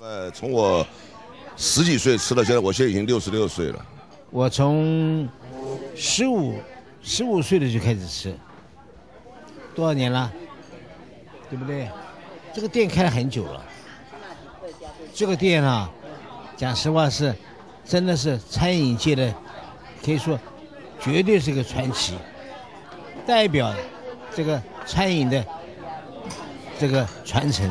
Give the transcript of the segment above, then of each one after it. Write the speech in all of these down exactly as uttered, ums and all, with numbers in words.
呃，从我十几岁吃到现在，我现在已经六十六岁了。我从十五十五岁的就开始吃，多少年了？对不对？这个店开了很久了。这个店啊，讲实话是，真的是餐饮界的，可以说绝对是个传奇，代表这个餐饮的这个传承。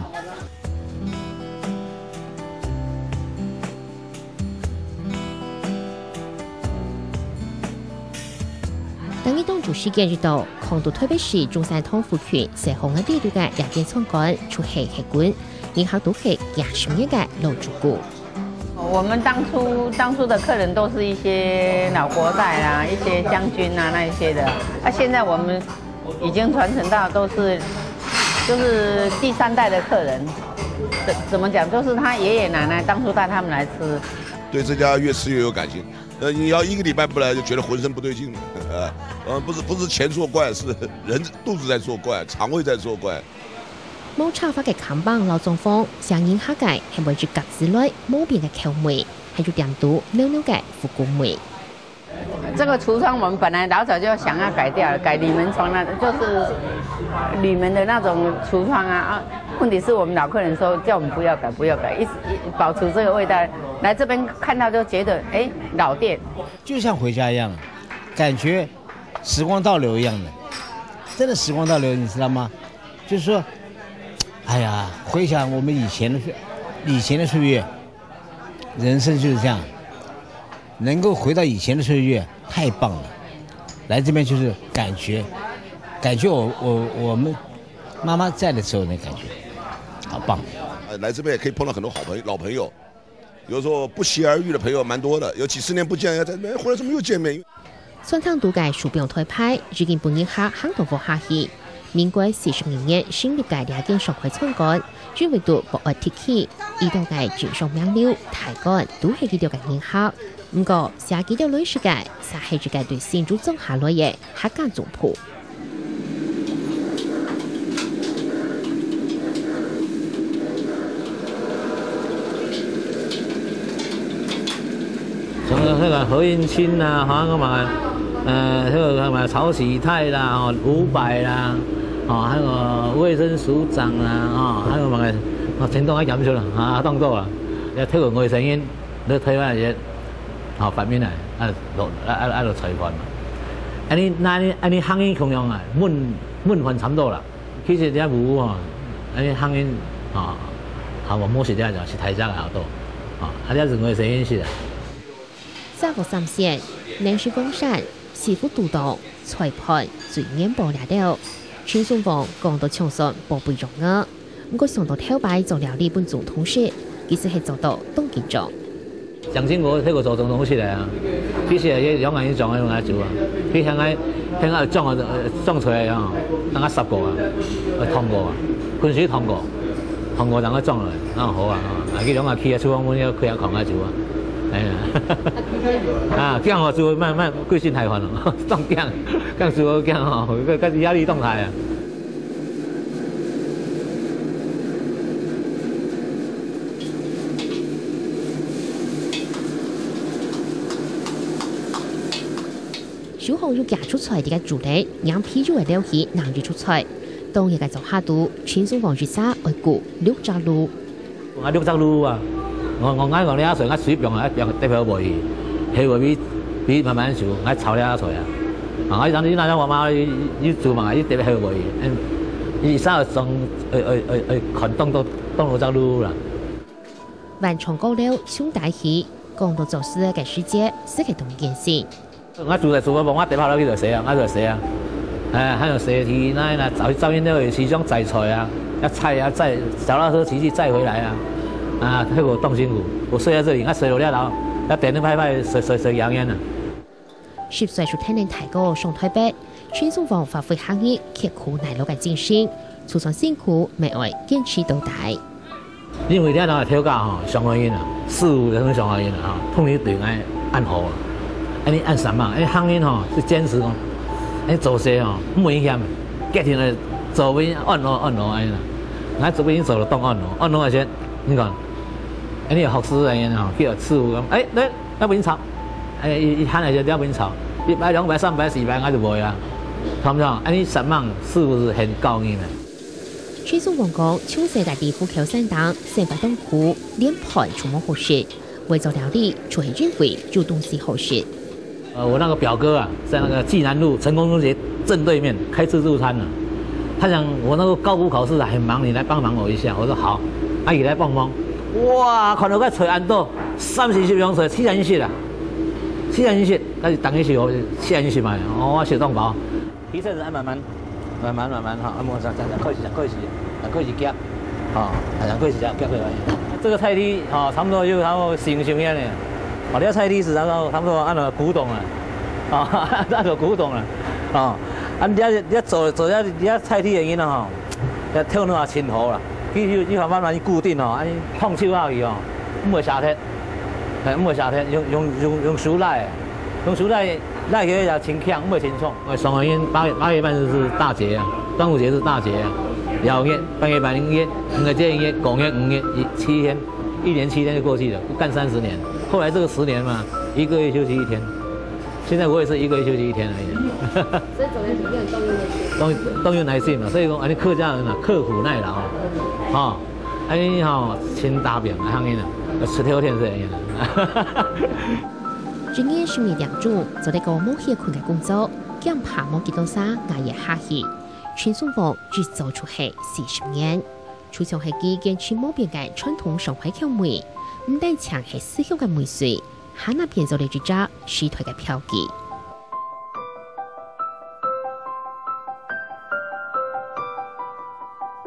当日當晝時間一到，囥在臺北市中山堂附近西河街底肚个這間餐館，就係歇睏，人客都係幾十年个老主顧。我們當初當初的客人都是一些老國代啊，一些將軍啊那一些的。那、現在我們已經傳承到都是就是第三代的客人，怎怎麼講？就是他爺爺奶奶當初帶他們來吃。对这家越吃越有感情。呃，你要一个礼拜不来，就觉得浑身不对劲了。呃，不是不是钱作怪，是人肚子在作怪，肠胃在作怪。無插花个看板摎裝潢，像人客个係每隻角色來無變个口味，還有店肚濃濃个復古味。这个橱窗我们本来老早就想要改掉了，改铝门窗那，就是铝门的那种橱窗啊。啊，问题是我们老客人说叫我们不要改，不要改，一直一保持这个味道。来这边看到就觉得，哎，老店。就像回家一样，感觉时光倒流一样的，真的时光倒流，你知道吗？就是说，哎呀，回想我们以前的岁，以前的岁月，人生就是这样，能够回到以前的岁月，太棒了。来这边就是感觉，感觉我我我们妈妈在的时候那感觉，好棒。呃，来这边也可以碰到很多好朋友、老朋友，有时候不期而遇的朋友蛮多的，有几十年不见，在那边忽然怎么又见面？餐厅肚个手錶台牌已經分人客行到屋下去。民國四十二年成立个這間上海餐館，因為都無愛忒去，一到个經商名流、大官都係佢兜个人客。毋過，寫佢兜來食个，煞係一個對新竹莊下來个客家總舖。 像那个何應欽啦，吼，那个嘛，呃，那个什么曹喜泰啦，吼，伍佰啦，吼，還有衛生署長啦，吼，還有麼个，哦，真當愛減少啦，啊，當多啦，也透過外省人，來台灣也，吼，發明來，啊，落，啊，啊，啊，落採訪嘛。恁呢，恁呢，恁呢行業共樣啊，文，文化差不多啦。 其實這無吼，恁呢行業吼，下無無食這就食大隻个較多，吼，啊，這認為係現實啊。沙鍋三鮮、冷水光山、西湖肚肚、菜盤、水煙波這兜，陳松旺講到像算寶貝樣仔。毋過想到頭擺做料理分總統食，其實係做到當緊張。 蔣經國透過做總統食來啊，其實也兩個人裝个用來煮啊，佢向愛，向愛裝啊，裝出來啊，等下煠過啊，愛燙過啊，噴水燙過，燙過等下裝落來，啊好啊，啊，佢兩個企啊，廚房門要開啊，囥啊煮啊，哎呀，啊，這樣哦，煮慢慢貴姓台灣咯，當這樣，這樣煮好這樣哦，這個壓力當大啊。 手項又夾出菜，這個主人，讓皮肉个料理能夠出菜。當日个灶下肚，陳松旺一儕愛顧六隻爐。啊，六隻爐啊！𠊎𠊎𠊎講這下菜，𠊎水放啊，放特別好味，係會比比慢慢煮，𠊎炒這下菜啊。啊，𠊎講你那像我媽，你你煮嘛，你特別好味，嗯，你一下裝，呃呃呃呃，看當多當多隻爐啦。 晚上高樓兄弟戲，講到做事个時節，實係當艱辛。𠊎煮來煮到無，𠊎得跑落去就洗啊，𠊎就洗啊。哎，還有洗地那那，找找人都有時常摘菜啊，要菜啊，摘，找到時候騎去摘回來啊。啊，那個當辛苦，我睡在這裡，𠊎睡落了後，要等等拍拍，睡睡睡洋洋啊。 十歲就跈等大哥上臺北，陳松旺發揮客人刻苦耐勞个精神，就算辛苦，乜愛堅持到底。因為這兜頭家吼，上海人啊，師傅都係上海人啊，吼，通常對𠊎恁好啊，恁呢恁煞猛，恁客人吼，係堅持講，恁做事吼，毋危險，決定愛做分人按勞按勞恁呢啦。𠊎做分人做到當按勞，按勞个時，你講，恁呢學師人員吼，叫師傅講，哎，來，來分你炒。哎，一一喊來就要分你炒，一百、兩百、三百、四百，我就無啊，懂不懂？恁呢十萬師傅是很高興的。陳松旺講，從細个在虎口山頂生活當苦，連飯就無好食，為做料理，就係因為有東西好食。呃，我那個表哥啊，在那個濟南路成功中學正對面開自助餐呢。他講我那個高普考試啊很忙，你來幫忙我一下。我說好，啊，佢來幫忙。哇，看到个菜恁多，三四十樣菜，七十人食啊，七十人食，但是等於是我七十人食嘛，哦，我食當飽。其實還慢慢，慢慢慢慢哈，啊，莫講講講，開始講開始，講開始夾，吼，講開始夾夾起來。這個菜底吼，差不多有差不多四五十年了。哦，這菜底是差不多差不多按照古董啊，哦，按照古董啊，哦，啊，你這你做做這這菜底个人啊吼，這頭腦也清楚啦，佢佢佢慢慢慢固定哦，啊，你燙手下去哦，毋會捨忒。 哎，毋會捨忒，用用用用手拉个，用手拉拉起來也真強，毋會真重。我雙黃煙八月八月半就是大節啊，端午節是大節啊，六月、八月半、一月、五月、六月、五月、一七天，一年七天就過去了，幹三十年。後來這個十年嘛，一個月休息一天。現在我也是一個月休息一天而已。所以總而言之，你很動用耐心。動動用耐心嘛，所以講，啊，你客家人啊，刻苦耐勞啊，哈。 哎吼，真打拚啊，行人啊，出頭天是恁樣啊。一日十二點鐘，做得過無歇睏个工作，驚怕無幾多儕挨得下去。陳松旺一做就係四十年，就像係佢堅持無變个傳統上海口味，毋單淨係思鄉个味緒，還那變做了一隻時代个標記。